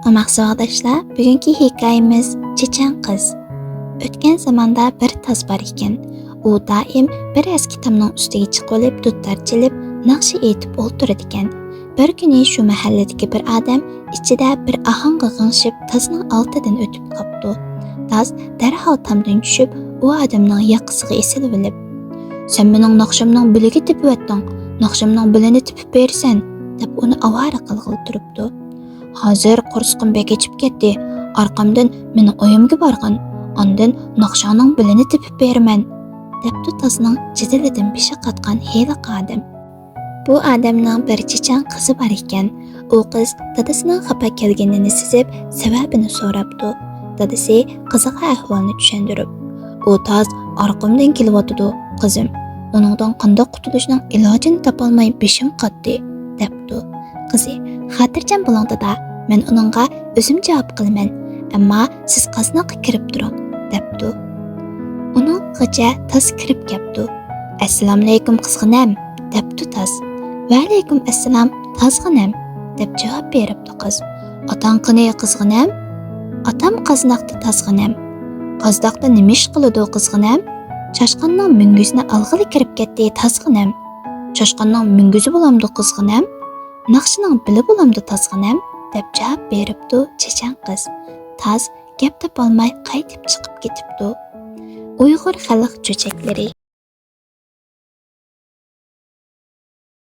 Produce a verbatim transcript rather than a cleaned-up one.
ئوماق ساۋاقداشلار، بۈگۈنكى ھېكايىمىز چېچەن قىز. ئۆتكەن زاماندا بىر تاز بار ئىكەن. ئۇ دائىم بىر ئەسكى تامنىڭ ئۈستىگە چىقىۋېلىپ دۇتار چېلىپ، ناخشا ئېيتىپ ئولتۇرىدىكەن. بىر كۈنى شۇ مەھەللىدىكى بىر ئادەم ئىچىدە بىر ئاھاڭغا غىڭشىپ تازنىڭ ئالدىدىن ئۆتۈپ قاپتۇ. تاز دەرھال تامدىن چۈشۈپ، ئۇ ئادەمنىڭ ياقىسىغا ئېسىلىۋېلىپ، سەن مېنىڭ ناخشامنىڭ بىلىگە تېپىۋەتتىڭ، ناخشامنىڭ بىلىنى تېپىپ بېرىسەن، دەپ ئۇنى ئاۋارە قىلغىلى تۇرۇپتۇ. ھازىر قورسىقىم بەك ئېچىپ كەتتى، ئارقامدىن مېنىڭ ئۆيۈمگە بارغىن، ئاندىن ناخشاڭنىڭ بىلىنى تېپىپ بېرىمەن، دەپتۇ تازنىڭ جېدىلىدىن بېشى قاتقان ھېلىقى ئادەم. بۇ ئادەمنىڭ بىر چېچەن قىزى بار ئىكەن. ئۇ قىز دادىسىنىڭ خاپا كەلگىنىنى سېزىپ، سەۋەبىنى سوراپتۇ. دادىسى قىزىغا ئەھۋالنى چۈشەندۈرۈپ، ئۇ تاز ئارقامدىن كېلىۋاتىدۇ، قىزىم. ئۇنىڭدىن قانداق قۇتۇلۇشنىڭ ئىلاجىنى تاپالماي بېشىم قاتتى، دەپتۇ. قىزى، خاتىرجەم بولۇڭ دادا، مەن ئۇنىڭغا ئۆزۈم جاۋاب قىلىمەن، ئەمما سىز قازناققا كىرىپ تۇرۇڭ، دەپتۇ. ئۇنىڭغىچە تاز كىرىپ كەپتۇ. ئەسسالامۇئەلەيكۇم قىزغىنەم، دەپتۇ تاز. ۋەئەلەيكۇم ئەسسالام تازغىنەم، دەپ جاۋاب بېرىپتۇ قىز. ئاتاڭ قېنى قىزغىنەم؟ ئاتام قازناقتا تازغىنەم. قازناقتا نېمە ئىش قىلىدۇ قىزغىنەم؟ چاشقاننىڭ مۈڭگۈزىنى ئالغىلى كىرىپ كەتتى تازغىنەم. چاشقاننىڭ مۈڭگۈزى بولامدۇ قىزغىنەم؟ ناخشىنىڭ بىلى بولامدۇ تازغىنەم؟ دەپ جاۋاب بېرىپتۇ چېچەن قىز. تاز گەپ تاپالماي قايتىپ چىقىپ كېتىپتۇ. ئۇيغۇر خەلق چۆچەكلىرى.